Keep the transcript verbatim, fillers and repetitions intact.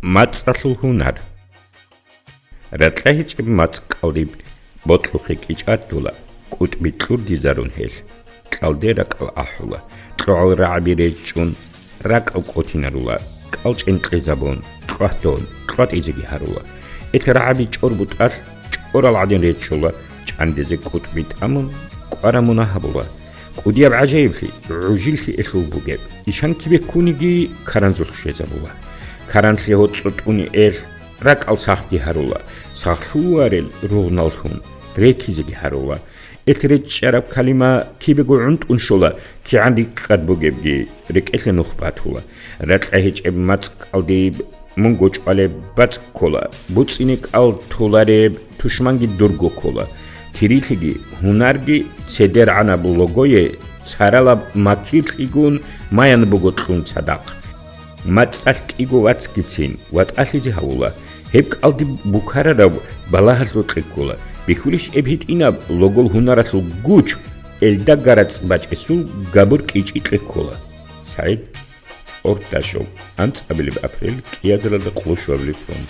МацӀалъул гьунар. Ракьа гьечӀеб мацӀ кӀалдиб бокьухъе кӀичӀатула, кӀутӀби кьурдизарун гьелъ, кьалде ракӀал ахӀула, кьогӀал рагӀаби речӀчӀун, ракӀал кӀотинарула, кӀалчӀен кьезабун, кьватун, кьватӀизеги гьарула. Гьел рагӀаби чӀорбутӀалъ чӀорал гӀадин речӀчӀула, чӀандизе кӀутӀби тӀамун, кӀварамуна гьабула. КӀудияб гӀажаиблъи, гӀужиллъи элъул бугеб, ишан кибе ккуниги каранзулъ щвезабула. Каранлъи гьоцӀо тӀуни элъ, ракӀал сахги гьарула, сахлъуларел ругъналлъун рекизеги гьарула. Гьел речӀчӀараб калима кибего гӀунтӀун щола, кигӀан рикӀкӀад бугебги рекӀелъе нух батула. Ракьа гьечӀеб мацӀ кӀалдиб мунго чӀвалеб бацӀ ккола, буцӀине кӀал толареб тушманги дурго ккола. Кирилъиги гьунарги цедергӀанаб логое царалаб макирлъигун маян буго кьун цадахъ. МацӀалъ кӀиго вацгицин ватӀалъизе гьавула. Гьеб кӀалдиб букарараб балагьалъукье ккола. Бихьулищ гьеб гьитӀинаб логол гьунаралъул гуч, элда гарацӀ бачӀесул габур кӀичӀикье ккола. СагӀид Ордашев, анцӀабилеб апрель, кӀиазаралда къоло щуабилеб фронт.